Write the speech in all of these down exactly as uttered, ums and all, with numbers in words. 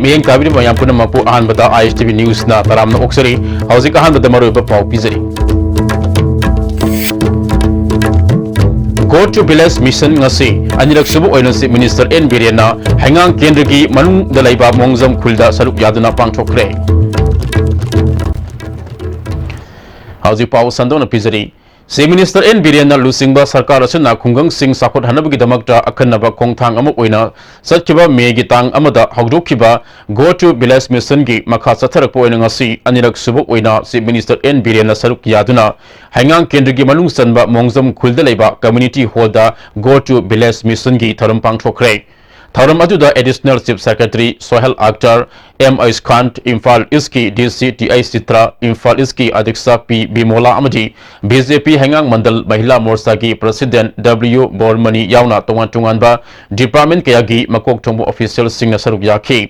ꯃꯤꯠꯌꯦꯡ ꯇꯥꯕꯤꯔꯤꯕ ꯃꯌꯥꯝ ꯄꯨꯝꯅꯃꯛꯄꯨ ꯑꯍꯥꯟꯕꯗ ISTV Newsꯅ ꯇꯔꯥꯝꯅ ꯑꯣꯛꯆꯔꯤ꯫ ꯍꯧꯖꯤꯛ ꯑꯍꯥꯟꯕꯗ ꯃꯔꯨꯑꯣꯏꯕ ꯄꯥꯎ ꯄꯤꯖꯔꯤ꯫ Go to Village Mission ꯉꯁꯤ ꯑꯅꯤꯔꯛ ꯁꯨꯕ ꯑꯣꯏꯅ Chief Minister N ꯕꯤꯔꯦꯟꯅ ꯍꯩꯉꯥꯡ ꯀꯦꯟꯗ꯭ꯔꯒꯤ ꯃꯅꯨꯡꯗ ꯂꯩꯕ ꯃꯣꯡꯖꯝ ꯈꯨꯜꯗ ꯁꯔꯨꯛ ꯌꯥꯗꯨꯅ ꯄꯥꯡꯊꯣꯛꯈ꯭ꯔꯦ꯫ ꯍꯧꯖꯤꯛ ꯄꯥꯎ ꯁꯟꯗꯣꯛꯅ ꯄꯤꯖꯔꯤ꯫ Chief Minister N ꯕꯤꯔꯦꯟꯅ ꯂꯨꯆꯤꯡꯕ ꯁꯔꯀꯥꯔ ꯑꯁꯤꯅ ꯈꯨꯡꯒꯪꯁꯤꯡ ꯆꯥꯎꯈꯠꯍꯟꯅꯕꯒꯤꯗꯃꯛꯇ ꯑꯈꯟꯅꯕ ꯈꯣꯡꯊꯥꯡ ꯑꯃ ꯑꯣꯏꯅ ꯆꯠꯈꯤꯕ ꯃꯦꯒꯤ ꯇꯥꯡ ꯑꯃꯗ ꯍꯧꯗꯣꯛꯈꯤꯕ Go to Village Missionꯒꯤ ꯃꯈꯥ ꯆꯠꯊꯔꯛꯄ ꯑꯣꯏꯅ ꯉꯁꯤ ꯑꯅꯤꯔꯛ ꯁꯨꯕ ꯑꯣꯏꯅ Chief Minister N ꯕꯤꯔꯦꯟꯅ ꯁꯔꯨꯛ ꯌꯥꯗꯨꯅ ꯍꯩꯉꯥꯡ ꯀꯦꯟꯗ꯭ꯔꯒꯤ ꯃꯅꯨꯡ ꯆꯟꯕ ꯃꯣꯡꯖꯝ ꯈꯨꯜꯗ ꯂꯩꯕ Community Hallꯗ Go to Village Missionꯒꯤ ꯊꯧꯔꯝ ꯄꯥꯡꯊꯣꯛꯈ꯭ꯔꯦ꯫ ꯊꯧꯔꯝ ꯑꯗꯨꯗ Additional Chief Secretary Sohail Akhtar, M ꯑꯌꯨꯁꯀꯥꯟ, Imphal ꯏꯁꯀꯤ DC ꯇꯤ ꯑꯥꯏ ꯆꯤꯇ꯭ꯔ, ꯏꯝꯐꯥꯜ ꯏꯁꯀꯤ ꯑꯗꯤꯛꯁꯥ ꯄꯤ ꯕꯤꯃꯣꯂꯥ ꯑꯃꯗꯤ BJP ꯍꯩꯉꯥꯡ ꯃꯟꯗꯜ ꯃꯍꯤꯂꯥ ꯃꯣꯔꯆꯥꯒꯤ President W ꯕꯣꯔꯃꯅꯤ ꯌꯥꯎꯅ ꯇꯣꯉꯥꯟ ꯇꯣꯉꯥꯟꯕ department ꯀꯌꯥꯒꯤ ꯃꯀꯣꯛ ꯊꯣꯡꯕ officialꯁꯤꯡꯅ ꯁꯔꯨꯛ ꯌꯥꯈꯤ꯫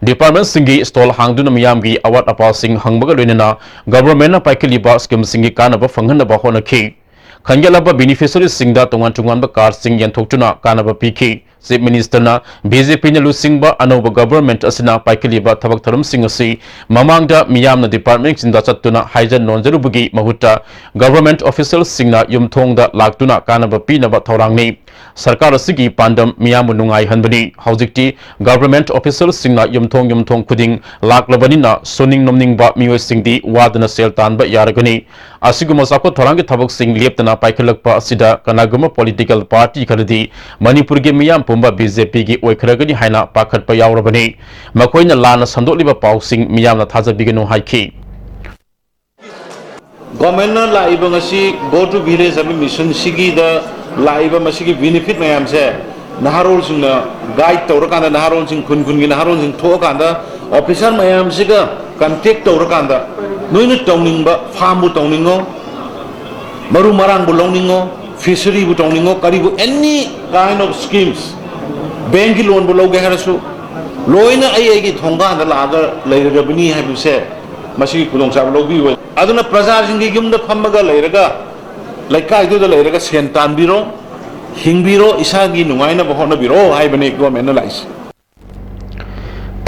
Departmentꯁꯤꯡꯒꯤ stall ꯍꯥꯡꯗꯨꯅ ꯃꯤꯌꯥꯝꯒꯤ ꯑꯋꯥꯠ ꯑꯄꯥꯁꯤꯡ ꯍꯪꯕꯒ ꯂꯣꯏꯅꯅ governmentꯅ ꯄꯥꯏꯈꯠꯂꯤꯕ schemeꯁꯤꯡꯒꯤ ꯀꯥꯟꯅꯕ ꯐꯪꯍꯟꯅꯕ ꯍꯣꯠꯅꯈꯤ꯫ ꯈꯟꯒꯠꯂꯕ beneficiaryꯁꯤꯡꯗ ꯇꯣꯉꯥꯟ ꯇꯣꯉꯥꯟꯕ cardꯁꯤꯡ ꯌꯦꯟꯊꯣꯛꯇꯨꯅ ꯀꯥꯟꯅꯕ ꯄꯤꯈꯤ꯫ Chief Ministerꯅ BJPꯅ ꯂꯨꯆꯤꯡꯕ ꯑꯅꯧꯕ government ꯑꯁꯤꯅ ꯄꯥꯏꯈꯠꯂꯤꯕ ꯊꯕꯛ ꯊꯧꯔꯝꯁꯤꯡ ꯑꯁꯤ ꯃꯃꯥꯡꯗ ꯃꯤꯌꯥꯝꯅ departmentꯁꯤꯡꯗ ꯆꯠꯇꯨꯅ ꯍꯥꯏꯖ ꯅꯣꯟꯖꯔꯨꯕꯒꯤ ꯃꯍꯨꯠꯇ government officialꯁꯤꯡꯅ ꯌꯨꯝꯊꯣꯡꯗ ꯂꯥꯛꯇꯨꯅ ꯀꯥꯟꯅꯕ ꯄꯤꯅꯕ ꯊꯧꯔꯥꯡꯅꯤ꯫ ꯁꯔꯀꯥꯔ ꯑꯁꯤꯒꯤ ꯄꯥꯟꯗꯝ ꯃꯤꯌꯥꯝꯕꯨ ꯅꯨꯡꯉꯥꯏꯍꯟꯕꯅꯤ꯫ ꯍꯧꯖꯤꯛꯇꯤ government officialꯁꯤꯡꯅ ꯌꯨꯝꯊꯣꯡ ꯌꯨꯝꯊꯣꯡ ꯈꯨꯗꯤꯡ ꯂꯥꯛꯂꯕꯅꯤꯅ ꯁꯨꯅꯤꯡ ꯅꯣꯝꯅꯤꯡꯕ ꯃꯤꯑꯣꯏꯁꯤꯡꯗꯤ ꯋꯥꯗꯅ ꯁꯦꯜ ꯇꯥꯟꯕ ꯌꯥꯔꯒꯅꯤ꯫ ꯑꯁꯤꯒꯨꯝꯕ ꯆꯥꯎꯈꯠ ꯊꯧꯔꯥꯡꯒꯤ ꯊꯕꯛꯁꯤꯡ ꯂꯦꯞꯇꯅ ꯄꯥꯏꯈꯠꯂꯛꯄ ꯑꯁꯤꯗ ꯀꯅꯥꯒꯨꯝꯕ political party ꯈꯔꯗꯤ ꯃꯅꯤꯄꯨꯔꯒꯤ ꯃꯤꯌꯥꯝ ꯄꯨꯝꯕ BJPꯒꯤ ꯑꯣꯏꯈ꯭ꯔꯒꯅꯤ ꯍꯥꯏꯅ ꯄꯥꯈꯠꯄ ꯌꯥꯎꯔꯕꯅꯤ꯫ ꯃꯈꯣꯏꯅ ꯂꯥꯟꯅ ꯁꯟꯗꯣꯛꯂꯤꯕ ꯄꯥꯎꯁꯤꯡ ꯃꯤꯌꯥꯝꯅ ꯊꯥꯖꯕꯤꯒꯅꯨ ꯍꯥꯏꯈꯤ꯫ Governmentꯅ ꯂꯥꯛꯏꯕ ꯉꯁꯤ Go to Village ꯍꯥꯏꯕ missionꯁꯤꯒꯤꯗ ꯂꯥꯛꯏꯕ ꯃꯁꯤꯒꯤ benefit ꯃꯌꯥꯝꯁꯦ ꯅꯍꯥꯔꯣꯜꯁꯤꯡꯅ guide ꯇꯧꯔꯀꯥꯟꯗ, ꯅꯍꯥꯔꯣꯜꯁꯤꯡ, ꯈꯨꯟ ꯈꯨꯟꯒꯤ ꯅꯍꯥꯔꯣꯜꯁꯤꯡ ꯊꯣꯛꯑꯀꯥꯟꯗ officer ꯃꯌꯥꯝꯁꯤꯒ contact ꯇꯧꯔꯀꯥꯟꯗ ꯅꯣꯏꯅ ꯇꯧꯅꯤꯡꯕ farmꯕꯨ ꯇꯧꯅꯤꯡꯉꯣ, ꯃꯔꯨ ꯃꯔꯥꯡꯕꯨ ꯂꯧꯅꯤꯡꯉꯣ, fisheryꯕꯨ ꯇꯧꯅꯤꯡꯉꯣ, ꯀꯔꯤꯕꯨ any kind of schemes, bankꯀꯤ loanꯕꯨ ꯂꯧꯒꯦ ꯍꯥꯏꯔꯁꯨ ꯂꯣꯏꯅ ꯑꯩ ꯑꯩꯒꯤ ꯊꯣꯡꯒꯥꯟꯗ ꯂꯥꯛꯑꯒ ꯂꯩꯔꯒꯕꯅꯤ ꯍꯥꯏꯕꯁꯦ ꯃꯁꯤꯒꯤ ꯈꯨꯗꯣꯡꯆꯥꯕ ꯂꯧꯕꯤꯌꯨ꯫ ꯑꯗꯨꯅ ꯄ꯭ꯔꯖꯥꯁꯤꯡꯒꯤ ꯌꯨꯝꯗ ꯐꯝꯃꯒ ꯂꯩꯔꯒ, ꯂꯩꯀꯥꯏꯗꯨꯗ ꯂꯩꯔꯒ ꯁꯦꯟ ꯇꯥꯟꯕꯤꯔꯣ, ꯍꯤꯡꯕꯤꯔꯣ, ꯏꯁꯥꯒꯤ ꯅꯨꯡꯉꯥꯏꯅꯕ ꯍꯣꯠꯅꯕꯤꯔꯣ ꯍꯥꯏꯕꯅꯤ governmentꯅ ꯂꯥꯛꯏꯁꯦ꯫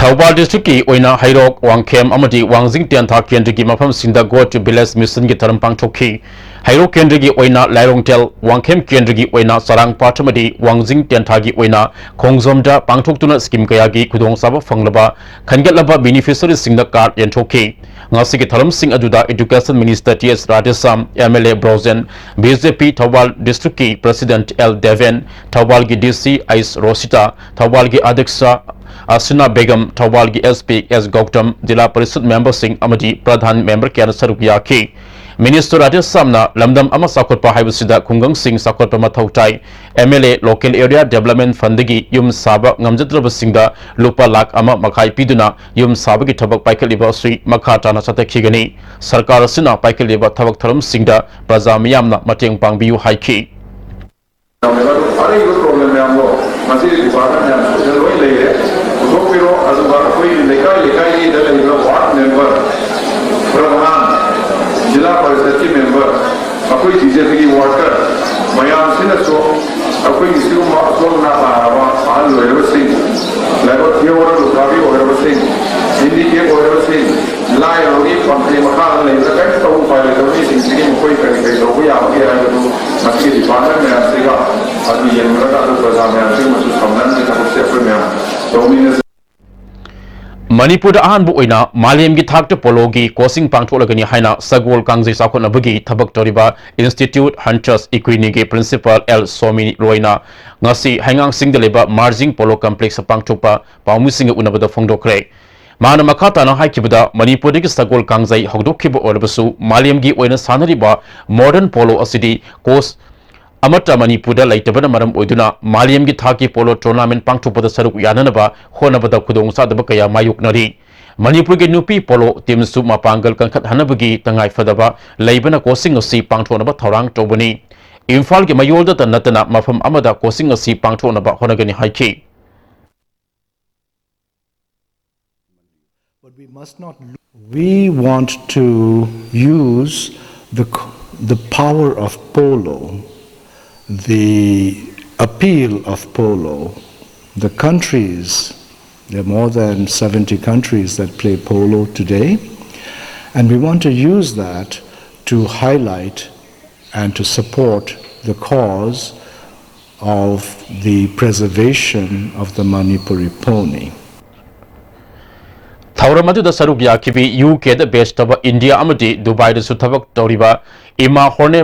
ꯊꯧꯕꯥꯜ ꯗꯤꯁꯇ꯭ꯔꯤꯛꯀꯤ ꯑꯣꯏꯅ ꯍꯩꯔꯣꯛ, ꯋꯥꯡꯈꯦꯝ ꯑꯃꯗꯤ ꯋꯥꯡꯖꯤꯡ ꯇꯦꯟꯊꯥ ꯀꯦꯟꯗ꯭ꯔꯒꯤ ꯃꯐꯝꯁꯤꯡꯗ Go to Village Mission ꯒꯤ ꯊꯧꯔꯝ ꯄꯥꯡꯊꯣꯛꯈꯤ꯫ ꯍꯩꯔꯣꯛ ꯀꯦꯟꯗ꯭ꯔꯒꯤ ꯑꯣꯏꯅ ꯂꯥꯏꯔꯣꯡꯊꯦꯜ, ꯋꯥꯡꯈꯦꯝ ꯀꯦꯟꯗ꯭ꯔꯒꯤ ꯑꯣꯏꯅ ꯆꯔꯥꯡꯄꯥꯠ ꯑꯃꯗꯤ ꯋꯥꯡꯖꯤꯡ ꯇꯦꯟꯊꯥꯒꯤ ꯑꯣꯏꯅ ꯈꯣꯡꯖꯣꯝꯗ ꯄꯥꯡꯊꯣꯛꯇꯨꯅ scheme ꯀꯌꯥꯒꯤ ꯈꯨꯗꯣꯡꯆꯥꯕ ꯐꯪꯂꯕ ꯈꯟꯒꯠꯂꯕ beneficiaryꯁꯤꯡꯗ card ꯌꯦꯟꯊꯣꯛꯈꯤ꯫ ꯉꯁꯤꯒꯤ ꯊꯧꯔꯝꯁꯤꯡ ꯑꯗꯨꯗ Education Minister T S Radheshyam, M L A Brojen, B J P Thoubal ꯗꯤꯁꯇ꯭ꯔꯤꯛꯀꯤ ꯄ꯭ꯔꯦꯁꯤꯗꯦꯟꯠ ꯑꯦꯜ ꯗꯦꯕꯦꯟ, ꯊꯧꯕꯥꯜꯒꯤ ꯗꯤ ꯁꯤ ꯑꯩꯆ ꯔꯣꯁꯤꯇꯥ, ꯊꯧꯕꯥꯜꯒꯤ ꯑꯗ꯭ꯌꯛꯁ ꯑꯁꯤꯅꯥ Begum, ꯊꯧꯕꯥꯜꯒꯤ S P S Gautam, ꯖꯤꯂꯥ ꯄꯔꯤꯁꯗ ꯃꯦꯝꯕꯔꯁꯤꯡ ꯑꯃꯗꯤ ꯄ꯭ꯔꯙꯥꯟ ꯃꯦꯝꯕꯔ ꯀꯌꯥꯅ ꯁꯔꯨꯛ ꯌꯥꯈꯤ꯫ ꯃꯤꯅꯤꯁꯇꯔ ꯔꯥꯙꯦꯁ꯭ꯌꯥꯝꯅ ꯂꯝꯗꯝ ꯑꯃ ꯆꯥꯎꯈꯠꯄ ꯍꯥꯏꯕꯁꯤꯗ ꯈꯨꯡꯒꯪꯁꯤꯡ ꯆꯥꯎꯈꯠꯄ ꯃꯊꯧ ꯇꯥꯏ꯫ ꯑꯦꯝ ꯑꯦꯜ ꯑꯦ Local Area Development Fundꯗꯒꯤ ꯌꯨꯝ ꯁꯥꯕ ꯉꯝꯖꯗ꯭ꯔꯕꯁꯤꯡꯗ ꯂꯨꯄꯥ ꯂꯥꯈ ꯑꯃ ꯃꯈꯥꯏ ꯄꯤꯗꯨꯅ ꯌꯨꯝ ꯁꯥꯕꯒꯤ ꯊꯕꯛ ꯄꯥꯏꯈꯠꯂꯤꯕ ꯑꯁꯤ ꯃꯈꯥ ꯇꯥꯅ ꯆꯠꯊꯈꯤꯒꯅꯤ꯫ ꯁꯔꯀꯥꯔ ꯑꯁꯤꯅ ꯄꯥꯏꯈꯠꯂꯤꯕ ꯊꯕꯛ ꯊꯧꯔꯝꯁꯤꯡꯗ ꯄ꯭ꯔꯖꯥ ꯃꯤꯌꯥꯝꯅ ꯃꯇꯦꯡ ꯄꯥꯡꯕꯤꯌꯨ ꯍꯥꯏꯈꯤ꯫ ꯑꯔꯩꯕ problem ꯃꯌꯥꯝꯗꯣ ꯉꯁꯤ department ꯃꯌꯥꯝꯁꯤꯗ ꯂꯣꯏ ꯂꯩꯔꯦ꯫ ꯄꯨꯊꯣꯛꯄꯤꯔꯣ꯫ ꯑꯗꯨꯒ ꯑꯩꯈꯣꯏꯒꯤ ꯂꯩꯀꯥꯏ ꯂꯩꯀꯥꯏꯒꯤꯗ ꯂꯩꯔꯤꯕ ward member, ꯄ꯭ꯔꯙꯥꯟ, ꯖꯤꯂꯥ ꯄꯔꯤꯁꯗꯀꯤ member, ꯑꯩꯈꯣꯏ ꯕꯤ ꯖꯦ ꯄꯤꯒꯤ worker ꯃꯌꯥꯝꯁꯤꯅꯁꯨ ꯑꯩꯈꯣꯏꯒꯤ ꯁꯤꯒꯨꯝꯕ ꯑꯁꯣꯏ ꯑꯅꯥ ꯇꯥꯔꯕ ꯑꯍꯜ ꯑꯣꯏꯔꯕꯁꯤꯡ, ꯂꯥꯏꯕꯛ ꯊꯤꯍꯧꯔꯕ ꯂꯨꯈ꯭ꯔꯥꯕꯤ ꯑꯣꯏꯔꯕꯁꯤꯡ, handicap ꯑꯣꯏꯔꯕꯁꯤꯡ, ꯂꯥꯏꯔꯕꯒꯤ ꯄꯟꯊꯩ ꯃꯈꯥꯗ ꯂꯩꯕꯗ ꯀꯔꯤꯝꯇ ꯎꯄꯥꯏ ꯂꯩꯇꯕ ꯃꯤꯁꯤꯡꯁꯤꯒꯤ ꯃꯈꯣꯏ ꯀꯔꯤ ꯀꯔꯤ ꯇꯧꯕ ꯌꯥꯕꯒꯦ ꯍꯥꯏꯕꯗꯨ ꯃꯁꯤꯒꯤ department ꯃꯌꯥꯝꯁꯤꯒ ꯑꯗꯨ ꯌꯦꯡꯂꯒ ꯑꯗꯨ ꯄ꯭ꯔꯖꯥ ꯃꯌꯥꯝꯁꯤꯒ ꯃꯁꯤ ꯁꯝꯅꯍꯟꯕꯒꯤ ꯊꯕꯛꯁꯦ ꯑꯩꯈꯣꯏ ꯃꯌꯥꯝ ꯇꯧꯃꯤꯟꯅꯁꯤ꯫ ꯃꯅꯤꯄꯨꯔꯗ ꯑꯍꯥꯟꯕ ꯑꯣꯏꯅ ꯃꯥꯂꯦꯝꯒꯤ ꯊꯥꯛꯇ ꯄꯣꯂꯣꯒꯤ coaching ꯄꯥꯡꯊꯣꯛꯂꯒꯅꯤ ꯍꯥꯏꯅ ꯁꯒꯣꯜ ꯀꯥꯡꯖꯩ ꯆꯥꯎꯈꯠꯅꯕꯒꯤ ꯊꯕꯛ ꯇꯧꯔꯤꯕ Institute Hunters Equiniꯒꯤ principal L Somi ꯔꯣꯏꯅ ꯉꯁꯤ ꯍꯩꯉꯥꯡꯁꯤꯡꯗ ꯂꯩꯕ ꯃꯥꯔꯖꯤꯡ ꯄꯣꯂꯣ complexꯇ ꯄꯥꯡꯊꯣꯛꯄ ꯄꯥꯎꯃꯤꯁꯤꯡꯒ ꯎꯅꯕꯗ ꯐꯣꯡꯗꯣꯛꯈ꯭ꯔꯦ꯫ ꯃꯥꯅ ꯃꯈꯥ ꯇꯥꯅ ꯍꯥꯏꯈꯤꯕꯗ, ꯃꯅꯤꯄꯨꯔꯗꯒꯤ ꯁꯒꯣꯜ ꯀꯥꯡꯖꯩ ꯍꯧꯗꯣꯛꯈꯤꯕ ꯑꯣꯏꯔꯕꯁꯨ, ꯃꯥꯂꯦꯝꯒꯤ ꯑꯣꯏꯅ ꯁꯥꯟꯅꯔꯤꯕ modern polo ꯑꯁꯤꯗꯤ coach ꯑꯃꯠꯇ ꯃꯅꯤꯄꯨꯔꯗ ꯂꯩꯇꯕꯅ ꯃꯔꯝ ꯑꯣꯏꯗꯨꯅ, ꯃꯥꯂꯦꯝꯒꯤ ꯊꯥꯛꯀꯤ polo tournament ꯄꯥꯡꯊꯣꯛꯄꯗ ꯁꯔꯨꯛ ꯌꯥꯅꯅꯕ ꯍꯣꯠꯅꯕꯗ ꯈꯨꯗꯣꯡꯆꯥꯗꯕ ꯀꯌꯥ ꯃꯥꯌꯣꯛꯅꯔꯤ꯫ ꯃꯅꯤꯄꯨꯔꯒꯤ ꯅꯨꯄꯤ polo teamꯁꯨ ꯃꯄꯥꯡꯒꯜ ꯀꯟꯈꯠꯍꯟꯅꯕꯒꯤ ꯇꯉꯥꯏꯐꯗꯕ ꯂꯩꯕꯅ coaching ꯑꯁꯤ ꯄꯥꯡꯊꯣꯛꯅꯕ ꯊꯧꯔꯥꯡ ꯇꯧꯕꯅꯤ꯫ ꯏꯝꯐꯥꯜꯒꯤ ꯃꯌꯣꯜꯗꯇ ꯅꯠꯇꯅ ꯃꯐꯝ ꯑꯃꯗ coaching ꯑꯁꯤ ꯄꯥꯡꯊꯣꯛꯅꯕ ꯍꯣꯠꯅꯒꯅꯤ ꯍꯥꯏꯈꯤ꯫ But we must not lo- We want to use the, c- the power of polo, the appeal of polo, the country's There are more than seventy countries that play polo today, and we want to use that to highlight and to support the cause of the preservation of the Manipuri pony. ꯊꯧꯔꯝ ꯑꯗꯨꯗ ꯁꯔꯨꯛ ꯌꯥꯈꯤꯕꯤ U ꯀꯦꯗ ꯕꯦꯁ ꯇꯧꯕ India ꯑꯃꯗꯤ ꯗꯨꯕꯥꯏꯗꯁꯨ ꯊꯕꯛ ꯇꯧꯔꯤꯕ ꯏꯃꯥ ꯍꯣꯔꯅꯦ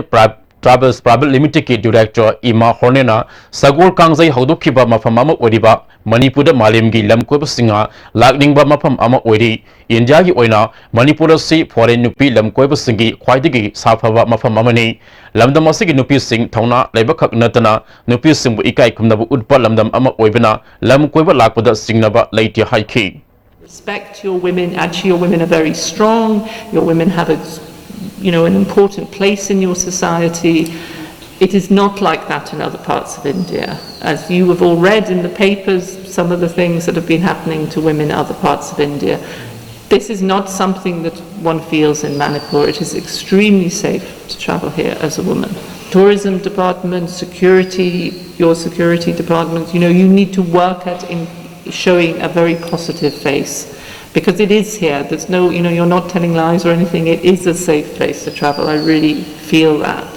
travels private ꯂꯤꯃꯤꯇꯦꯗꯀꯤ director ꯏꯃꯥ ꯍꯣꯔꯅꯦꯅ ꯁꯒꯣꯜ ꯀꯥꯡꯖꯩ ꯍꯧꯗꯣꯛꯈꯤꯕ ꯃꯐꯝ ꯑꯃ ꯑꯣꯏꯔꯤꯕ ꯃꯅꯤꯄꯨꯔꯗ ꯃꯥꯂꯦꯝꯒꯤ ꯂꯝ ꯀꯣꯏꯕꯁꯤꯡꯅ ꯂꯥꯛꯅꯤꯡꯕ ꯃꯐꯝ ꯑꯃ ꯑꯣꯏꯔꯤ꯫ ꯏꯟꯗꯤꯌꯥꯒꯤ ꯑꯣꯏꯅ ꯃꯅꯤꯄꯨꯔ ꯑꯁꯤ ꯐꯣꯔꯦꯟ ꯅꯨꯄꯤ ꯂꯝ ꯀꯣꯏꯕꯁꯤꯡꯒꯤ ꯈ꯭ꯋꯥꯏꯗꯒꯤ ꯁꯥꯐꯕ ꯃꯐꯝ ꯑꯃꯅꯤ꯫ ꯂꯝꯗꯝ ꯑꯁꯤꯒꯤ ꯅꯨꯄꯤꯁꯤꯡ ꯊꯧꯅꯥ ꯂꯩꯕꯈꯛ ꯅꯠꯇꯅ ꯅꯨꯄꯤꯁꯤꯡꯕꯨ ꯏꯀꯥꯏ ꯈꯨꯝꯅꯕ ꯎꯠꯄ ꯂꯝꯗꯝ ꯑꯃ ꯑꯣꯏꯕꯅ ꯂꯝ ꯀꯣꯏꯕ ꯂꯥꯛꯄꯗ ꯆꯤꯡꯅꯕ ꯂꯩꯇꯦ ꯍꯥꯏꯈꯤ꯫ Respect your women. Actually, your women are very strong. Your women have a, you know, an important place in your society. It is not like that in other parts of India. As you have all read in the papers, some of the things that have been happening to women in other parts of India. This is not something that one feels in Manipur. It is extremely safe to travel here as a woman. Tourism department, security, your security department, you know, you need to work at in showing a very positive face. Because it is here. There's no, you know, you're not telling lies or anything. It is a safe place to travel. I really feel that.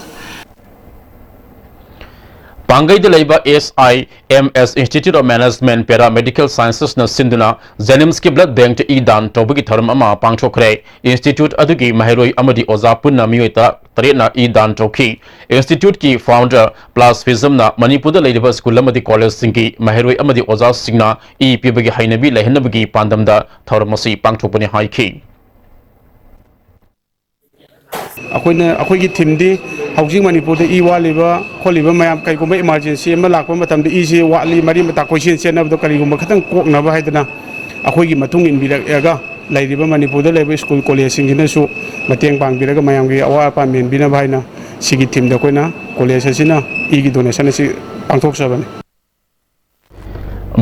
ꯄꯥꯡꯒꯩꯗ ꯂꯩꯕ S I M S Institute of Management Paramedical Sciences ꯅ ꯁꯤꯟꯗꯨꯅ ꯖꯦꯅꯤꯝꯁꯀꯤ blood ꯕꯦꯡꯛꯇ E ꯗꯥꯟ ꯇꯧꯕꯒꯤ ꯊꯧꯔꯝ ꯑꯃ ꯄꯥꯡꯊꯣꯛꯈ꯭ꯔꯦ꯫ Institute ꯑꯗꯨꯒꯤ ꯃꯍꯩꯔꯣꯏ ꯑꯃꯗꯤ ꯑꯣꯖꯥ ꯄꯨꯟꯅ ꯃꯤꯑꯣꯏ ꯇꯔꯥ ꯇꯔꯦꯠꯅ ꯏ ꯗꯥꯟ ꯇꯧꯈꯤ꯫ ꯏꯟꯁꯇꯤꯇ꯭ꯌꯨꯠꯀꯤ ꯐꯥꯎꯟꯗꯔ ꯄ꯭ꯂꯥꯁ ꯐꯤꯖꯝꯅ ꯃꯅꯤꯄꯨꯔꯗ ꯂꯩꯔꯤꯕ ꯁ꯭ꯀꯨꯜ ꯑꯃꯗꯤ ꯀꯣꯂꯦꯖꯁꯤꯡꯒꯤ ꯃꯍꯩꯔꯣꯏ ꯑꯃꯗꯤ ꯑꯣꯖꯥꯁꯤꯡꯅ ꯏ ꯄꯤꯕꯒꯤ ꯍꯩꯅꯕꯤ ꯂꯩꯍꯟꯅꯕꯒꯤ ꯄꯥꯟꯗꯝꯗ ꯊꯧꯔꯝ ꯑꯁꯤ ꯄꯥꯡꯊꯣꯛꯄꯅꯤ ꯍꯥꯏꯈꯤ꯫ ꯑꯩꯈꯣꯏꯅ ꯑꯩꯈꯣꯏꯒꯤ ꯊꯤꯝꯗꯤ ꯍꯧꯖꯤꯛ ꯃꯅꯤꯄꯨꯔꯗ ꯏ ꯋꯥꯠꯂꯤꯕ ꯈꯣꯠꯂꯤꯕ ꯃꯌꯥꯝ, ꯀꯩꯒꯨꯝꯕ ꯏꯃꯥꯔꯖꯦꯟꯁꯤ ꯑꯃ ꯂꯥꯛꯄ ꯃꯇꯝꯗ ꯏꯁꯤ ꯋꯥꯠꯂꯤ, ꯃꯔꯤ ꯃꯇꯥ ꯀꯣꯏꯆꯦꯟ ꯆꯦꯟꯅꯕꯗꯣ ꯀꯔꯤꯒꯨꯝꯕ ꯈꯤꯇꯪ ꯀꯣꯛꯅꯕ ꯍꯥꯏꯗꯅ ꯑꯩꯈꯣꯏꯒꯤ ꯃꯇꯨꯡ ꯏꯟꯕꯤꯔꯛꯑꯒ ꯂꯩꯔꯤꯕ ꯃꯅꯤꯄꯨꯔꯗ ꯂꯩꯕ ꯁ꯭ꯀꯨꯜ ꯀꯣꯂꯦꯖꯁꯤꯡꯁꯤꯅꯁꯨ ꯃꯇꯦꯡ ꯄꯥꯡꯕꯤꯔꯒ ꯃꯌꯥꯝꯒꯤ ꯑꯋꯥꯠ ꯑꯄꯥ ꯃꯦꯟꯕꯤꯅꯕ ꯍꯥꯏꯅ ꯁꯤꯒꯤ ꯊꯤꯝꯗ ꯑꯩꯈꯣꯏꯅ ꯀꯣꯂꯦꯖ ꯑꯁꯤꯅ ꯏꯒꯤ ꯗꯣꯅꯦꯁꯟ ꯑꯁꯤ ꯄꯥꯡꯊꯣꯛꯆꯕꯅꯤ꯫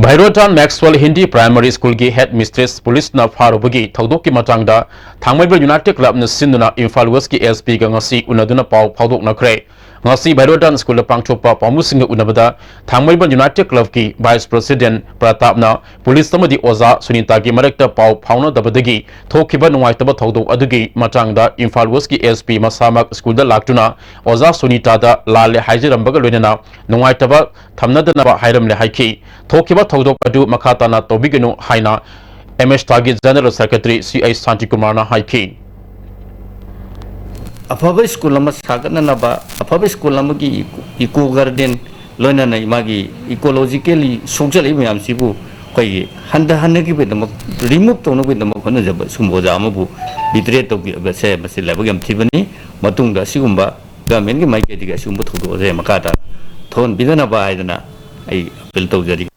ꯚꯩꯔꯣꯊꯥꯟ ꯃꯦꯛꯁꯋꯦꯜ ꯍꯤꯟꯗꯤ ꯄ꯭ꯔꯥꯏꯃꯥꯔꯤ ꯁ꯭ꯀꯨꯜꯒꯤ ꯍꯦꯗ ꯃꯤꯁꯇ꯭ꯔꯦꯁ ꯄꯨꯂꯤꯁꯅ ꯐꯥꯔꯨꯕꯒꯤ ꯊꯧꯗꯣꯛꯀꯤ ꯃꯇꯥꯡꯗ ꯊꯥꯡꯃꯩꯕꯟ ꯌꯨꯅꯥꯏꯇꯦꯗ ꯀ꯭ꯂꯕꯅ ꯁꯤꯟꯗꯨꯅ ꯏꯝꯐꯥꯜ ꯋꯦꯁꯀꯤ ꯑꯦꯁ ꯄꯤꯒ ꯉꯁꯤ ꯎꯅꯗꯨꯅ ꯄꯥꯎ ꯐꯥꯎꯗꯣꯛꯅꯈ꯭ꯔꯦ꯫ ꯉꯁꯤ ꯚꯥꯏꯔꯣꯗꯥꯟ ꯁ꯭ꯀꯨꯜꯗ ꯄꯥꯡꯊꯣꯛꯄ ꯄꯥꯎꯃꯤꯁꯤꯡꯒ ꯎꯅꯕꯗ ꯊꯥꯡꯃꯩꯕꯟ ꯌꯨꯅꯥꯏꯇꯦꯗ ꯀ꯭ꯂꯕꯀꯤ ꯚꯥꯏꯁ ꯄ꯭ꯔꯁꯤꯗꯦꯟꯠ ꯄ꯭ꯔꯇꯥꯞꯅ ꯄꯨꯂꯤꯁ ꯑꯃꯗꯤ ꯑꯣꯖꯥ ꯁꯨꯅꯤꯇꯥꯒꯤ ꯃꯔꯛꯇ ꯄꯥꯎ ꯐꯥꯎꯅꯗꯕꯗꯒꯤ ꯊꯣꯛꯈꯤꯕ ꯅꯨꯡꯉꯥꯏꯇꯕ ꯊꯧꯗꯣꯛ ꯑꯗꯨꯒꯤ ꯃꯇꯥꯡꯗ ꯏꯝꯐꯥꯜ ꯋꯦꯁꯀꯤ ꯑꯦꯁ ꯄꯤ ꯃꯁꯥꯃꯛ ꯁ꯭ꯀꯨꯜꯗ ꯂꯥꯛꯇꯨꯅ ꯑꯣꯖꯥ ꯁꯨꯅꯤꯇꯥꯗ ꯂꯥꯜꯂꯦ ꯍꯥꯏꯖꯔꯝꯕꯒ ꯂꯣꯏꯅꯅ ꯅꯨꯡꯉꯥꯏꯇꯕ ꯊꯝꯅꯗꯅꯕ ꯍꯥꯏꯔꯝꯂꯦ ꯍꯥꯏꯈꯤ꯫ ꯊꯣꯛꯈꯤꯕ ꯊꯧꯗꯣꯛ ꯑꯗꯨ ꯃꯈꯥ ꯇꯥꯅ ꯇꯧꯕꯤꯒꯅꯨ ꯍꯥꯏꯅ ꯑꯦꯝ ꯑꯦꯁ ꯊꯥꯒꯤ ꯖꯦꯅꯔꯦꯜ ꯁꯦꯀ꯭ꯔꯦꯇꯔꯤ ꯁꯤ ꯑꯩꯆ ꯁꯥꯟꯇꯤꯀꯨꯃꯥꯔꯅ ꯍꯥꯏꯈꯤ꯫ ꯑꯐꯕ ꯁ꯭ꯀꯨꯜ ꯑꯃ ꯁꯥꯒꯠꯅꯅꯕ, ꯑꯐꯕ ꯁ꯭ꯀꯨꯜ ꯑꯃꯒꯤ ꯏꯀꯣ ꯒꯥꯔꯗꯦꯟ, ꯂꯣꯏꯅꯅ ꯃꯥꯒꯤ ꯏꯀꯣꯂꯣꯖꯤꯀꯦꯜꯂꯤ ꯁꯣꯛꯆꯜꯂꯛꯏꯕ ꯃꯌꯥꯝꯁꯤꯕꯨ ꯑꯩꯈꯣꯏꯒꯤ ꯍꯟꯊꯍꯟꯅꯕꯒꯤꯗꯃꯛ, ꯔꯤꯃꯨꯚ ꯇꯧꯅꯕꯒꯤꯗꯃꯛ ꯍꯣꯠꯅꯖꯕ ꯁꯨꯝꯕ ꯑꯣꯖꯥ ꯑꯃꯕꯨ ꯕꯤꯇ꯭ꯔꯦ ꯇꯧꯕꯤꯕꯁꯦ ꯃꯁꯤ ꯂꯥꯏꯕꯛ ꯌꯥꯝ ꯊꯤꯕꯅꯤ꯫ ꯃꯇꯨꯡꯗ ꯑꯁꯤꯒꯨꯝꯕ ꯒꯚꯔꯟꯃꯦꯟꯠꯀꯤ ꯃꯥꯏꯀꯩꯗꯒꯤ ꯑꯁꯤꯒꯨꯝꯕ ꯊꯧꯗꯣꯛ ꯑꯁꯦ ꯃꯈꯥ ꯇꯥꯅ ꯊꯣꯛꯍꯟꯕꯤꯗꯅꯕ ꯍꯥꯏꯗꯅ ꯑꯩ ꯑꯄꯤꯜ ꯇꯧꯖꯔꯤ꯫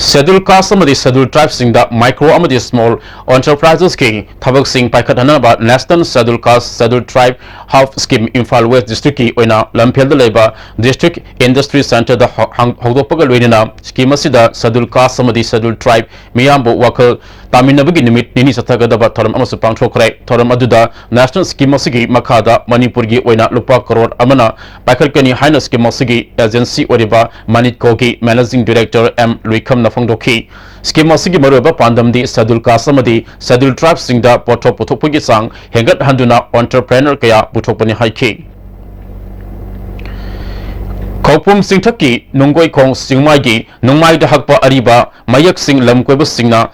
ꯁꯦꯗ꯭ꯌꯨꯜ ꯀꯥꯁ ꯑꯃꯗꯤ ꯁꯦꯗ꯭ꯌꯨꯜ ꯇ꯭ꯔꯥꯏꯕꯁꯤꯡꯗ ꯃꯥꯏꯀ꯭ꯔꯣ ꯑꯃꯗꯤ ꯁ꯭ꯃꯣꯜ ꯑꯦꯟꯇꯔꯄ꯭ꯔꯥꯏꯖꯦꯁꯀꯤ ꯊꯕꯛꯁꯤꯡ ꯄꯥꯏꯈꯠꯍꯟꯅꯕ ꯅꯦꯁꯅꯦꯜ ꯁꯦꯗ꯭ꯌꯨꯜ ꯀꯥꯁ ꯁꯦꯗ꯭ꯌꯨꯜ ꯇ꯭ꯔꯥꯏꯕ ꯍꯕ ꯁ꯭ꯀꯤꯝ ꯏꯝꯐꯥꯜ ꯋꯦꯁ ꯗꯤꯁꯇ꯭ꯔꯤꯛꯀꯤ ꯑꯣꯏꯅ ꯂꯝꯐꯦꯜꯗ ꯂꯩꯕ ꯗꯤꯁꯇ꯭ꯔꯤꯛ ꯏꯟꯗꯁꯇ꯭ꯔꯤ ꯁꯦꯟꯇꯔꯗ ꯍꯧ-, ꯍꯥꯡ-, ꯍꯧꯗꯣꯛꯄꯒ ꯂꯣꯏꯅꯅ ꯁ꯭ꯀꯤꯝ ꯑꯁꯤꯗ ꯁꯦꯗ꯭ꯌꯨꯜ ꯀꯥꯁ ꯑꯃꯗꯤ ꯁꯦꯗ꯭ꯌꯨꯜ ꯇ꯭ꯔꯥꯏꯕ ꯃꯤꯌꯥꯝꯕꯨ ꯋꯥꯈꯜ ꯇꯥꯃꯤꯟꯅꯕꯒꯤ ꯅꯨꯃꯤꯠ ꯅꯤꯅꯤ ꯆꯠꯊꯒꯗꯕ ꯊꯧꯔꯝ ꯑꯃꯁꯨ ꯄꯥꯡꯊꯣꯛꯈ꯭ꯔꯦ꯫ ꯊꯧꯔꯝ ꯑꯗꯨꯗ ꯅꯦꯁꯅꯦꯜ ꯁ꯭ꯀꯤꯝ ꯑꯁꯤꯒꯤ ꯃꯈꯥꯗ ꯃꯅꯤꯄꯨꯔꯒꯤ ꯑꯣꯏꯅ ꯂꯨꯄꯥ ꯀꯔꯣꯔ ꯑꯃꯅ ꯄꯥꯏꯈꯠꯀꯅꯤ ꯍꯥꯏꯅ ꯁ꯭ꯀꯤꯝ ꯑꯁꯤꯒꯤ ꯑꯦꯖꯦꯟꯁꯤ ꯑꯣꯏꯔꯤꯕ ꯃꯅꯤꯠꯀꯣꯒꯤ ꯃꯦꯅꯦꯖꯤꯡ ꯗꯤꯔꯦꯛꯇꯔ ꯑꯦꯝ ꯂꯨꯏꯈꯝꯅ ꯐꯣꯡꯗꯣꯛꯈꯤ꯫ ꯁ꯭ꯀꯤꯝ ꯑꯁꯤꯒꯤ ꯃꯔꯨꯑꯣꯏꯕ ꯄꯥꯟꯗꯝꯗꯤ ꯁꯦꯗ꯭ꯌꯨꯜ ꯀꯥꯁ ꯑꯃꯗꯤ ꯁꯦꯗ꯭ꯌꯨꯜ ꯇ꯭ꯔꯥꯏꯕꯁꯤꯡꯗ ꯄꯣꯠꯊꯣꯛ ꯄꯨꯊꯣꯛꯄꯒꯤ ꯆꯥꯡ ꯍꯦꯟꯒꯠꯍꯟꯗꯨꯅ ꯑꯣꯟꯇꯔꯄ꯭ꯔꯦꯅꯔ ꯀꯌꯥ ꯄꯨꯊꯣꯛꯄꯅꯤ ꯍꯥꯏꯈꯤ꯫ ꯈꯧꯄꯨꯝ ꯆꯤꯡꯊꯛꯀꯤ ꯅꯨꯡꯒꯣꯏꯈꯣꯡ ꯆꯤꯡꯃꯥꯏꯒꯤ ꯅꯨꯡꯃꯥꯏꯗ ꯍꯛꯄ ꯑꯔꯤꯕ ꯃꯌꯦꯛꯁꯤꯡ ꯂꯝꯀꯣꯏꯕꯁꯤꯡꯅ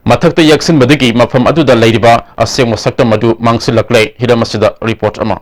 ꯃꯊꯛꯇ ꯌꯦꯛꯁꯤꯟꯕꯗꯒꯤ ꯃꯐꯝ ꯑꯗꯨꯗ ꯂꯩꯔꯤꯕ ꯑꯁꯦꯡꯕ ꯁꯛꯇꯝ ꯑꯗꯨ ꯃꯥꯡꯁꯤꯜꯂꯛꯂꯦ꯫ ꯍꯤꯔꯝ ꯑꯁꯤꯗ ꯔꯤꯄꯣꯔꯠ ꯑꯃ꯫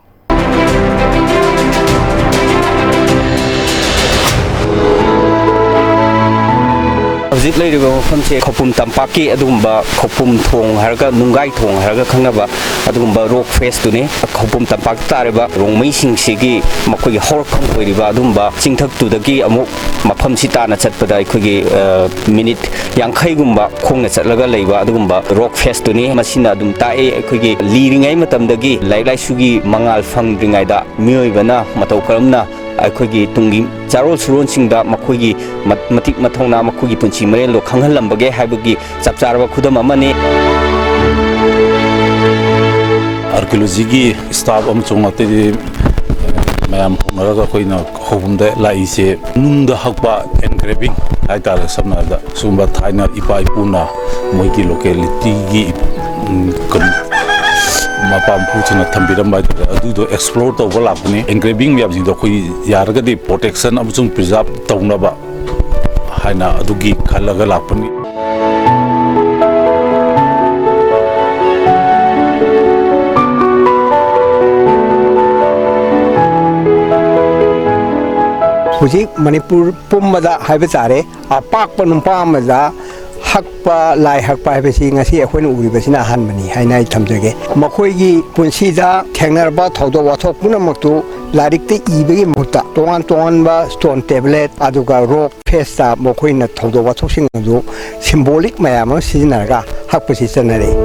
ꯍꯧꯖꯤꯛ ꯂꯩꯔꯤꯕ ꯃꯐꯝꯁꯦ ꯈꯧꯄꯨꯝ ꯇꯝꯄꯥꯛꯀꯤ ꯑꯗꯨꯒꯨꯝꯕ ꯈꯧꯄꯨꯝ ꯊꯣꯡ ꯍꯥꯏꯔꯒ, ꯅꯨꯡꯒꯥꯏ ꯊꯣꯡ ꯍꯥꯏꯔꯒ ꯈꯪꯅꯕ ꯑꯗꯨꯒꯨꯝꯕ ꯔꯣꯛ ꯐꯦꯁꯇꯨꯅꯤ꯫ ꯈꯧꯄꯨꯝ ꯇꯝꯄꯥꯛꯇ ꯇꯥꯔꯤꯕ ꯔꯣꯡꯃꯩꯁꯤꯡꯁꯤꯒꯤ ꯃꯈꯣꯏꯒꯤ ꯍꯧꯔꯛꯐꯝ ꯑꯣꯏꯔꯤꯕ ꯑꯗꯨꯒꯨꯝꯕ ꯆꯤꯡꯊꯛꯇꯨꯗꯒꯤ ꯑꯃꯨꯛ ꯃꯐꯝꯁꯤ ꯇꯥꯅ ꯆꯠꯄꯗ ꯑꯩꯈꯣꯏꯒꯤ, ꯑ, ꯃꯤꯅꯤꯠ ꯌꯥꯡꯈꯩꯒꯨꯝꯕ ꯈꯣꯡꯅ ꯆꯠꯂꯒ ꯂꯩꯕ ꯑꯗꯨꯒꯨꯝꯕ ꯔꯣꯛ ꯐꯦꯁꯇꯨꯅꯤ꯫ ꯃꯁꯤꯅ ꯑꯗꯨꯝ ꯇꯥꯛꯏ ꯑꯩꯈꯣꯏꯒꯤ ꯂꯤꯔꯤꯉꯩ ꯃꯇꯝꯗꯒꯤ ꯂꯥꯏꯔꯤꯛ ꯂꯥꯏꯁꯨꯒꯤ ꯃꯉꯥꯜ ꯐꯪꯗ꯭ꯔꯤꯉꯩꯗ ꯃꯤꯑꯣꯏꯕꯅ ꯃꯇꯧ ꯀꯔꯝꯅ ꯑꯩꯈꯣꯏꯒꯤ ꯇꯨꯡꯒꯤ ꯆꯥꯔꯣꯜ ꯁꯨꯔꯣꯟꯁꯤꯡꯗ ꯃꯈꯣꯏꯒꯤ ꯃꯠ-, ꯃꯇꯤꯛ ꯃꯊꯧꯅꯥ, ꯃꯈꯣꯏꯒꯤ ꯄꯨꯟꯁꯤ ꯃꯔꯦꯜꯗꯣ ꯈꯪꯍꯜꯂꯝꯕꯒꯦ ꯍꯥꯏꯕꯒꯤ ꯆꯞ ꯆꯥꯔꯕ ꯈꯨꯗꯝ ꯑꯃꯅꯤ꯫ ꯑꯥꯔꯀꯤꯑꯣꯂꯣꯖꯤꯒꯤ ꯁ꯭ꯇꯥꯐ ꯑꯃꯁꯨꯡ ꯑꯇꯩꯗꯤ ꯃꯌꯥꯝ ꯍꯧꯅꯔꯒ ꯑꯩꯈꯣꯏꯅ ꯍꯧꯕꯗ ꯂꯥꯛꯏꯁꯦ ꯅꯨꯡꯗ ꯍꯛꯄ engraving ꯍꯥꯏꯇꯥꯔꯦ꯫ ꯁꯝꯅ ꯍꯥꯏꯔꯕꯗ ꯁꯤꯒꯨꯝꯕ ꯊꯥꯏꯅ ꯏꯄꯥ ꯏꯄꯨꯅ ꯃꯣꯏꯒꯤ localityꯒꯤ, ꯎꯝ, ꯀꯩꯅꯣ, ꯃꯄꯥ ꯃꯄꯨꯁꯤꯡꯅ ꯊꯝꯕꯤꯔꯝꯕ ꯍꯥꯏꯇꯥꯔꯦ, ꯑꯗꯨꯗꯣ explore ꯇꯧꯕ ꯂꯥꯛꯄꯅꯤ꯫ Engraving ꯃꯌꯥꯝꯁꯤꯡꯗꯣ ꯑꯩꯈꯣꯏ ꯌꯥꯔꯒꯗꯤ protection ꯑꯃꯁꯨꯡ preserve ꯇꯧꯅꯕ ꯍꯥꯏꯅ ꯑꯗꯨꯒꯤ ꯈꯜꯂꯒ ꯂꯥꯛꯄꯅꯤ꯫ ꯍꯧꯖꯤꯛ ꯃꯅꯤꯄꯨꯔ ꯄꯨꯝꯕꯗ ꯍꯥꯏꯕ ꯇꯥꯔꯦ, ꯑꯄꯥꯛꯄ ꯅꯨꯄꯥ ꯑꯃꯗ ꯍꯛꯄ, ꯂꯥꯏ ꯍꯛꯄ ꯍꯥꯏꯕꯁꯤ ꯉꯁꯤ ꯑꯩꯈꯣꯏꯅ ꯎꯔꯤꯕꯁꯤꯅ ꯑꯍꯥꯟꯕꯅꯤ ꯍꯥꯏꯅ ꯑꯩ ꯊꯝꯖꯒꯦ꯫ ꯃꯈꯣꯏꯒꯤ ꯄꯨꯟꯁꯤꯗ ꯊꯦꯡꯅꯔꯕ ꯊꯧꯗꯣꯛ ꯋꯥꯊꯣꯛ ꯄꯨꯝꯅꯃꯛꯇꯨ ꯂꯥꯏꯔꯤꯛꯇ ꯏꯕꯒꯤ ꯃꯍꯨꯠꯇ ꯇꯣꯉꯥꯟ ꯇꯣꯉꯥꯟꯕ stone tablet ꯑꯗꯨꯒ rock faceꯇ ꯃꯈꯣꯏꯅ ꯊꯧꯗꯣꯛ ꯋꯥꯊꯣꯛꯁꯤꯡ ꯑꯗꯨ symbolic ꯃꯌꯥꯝ ꯑꯃ ꯁꯤꯖꯤꯟꯅꯔꯒ ꯍꯛꯄꯁꯤ ꯆꯠꯅꯔꯛꯏ꯫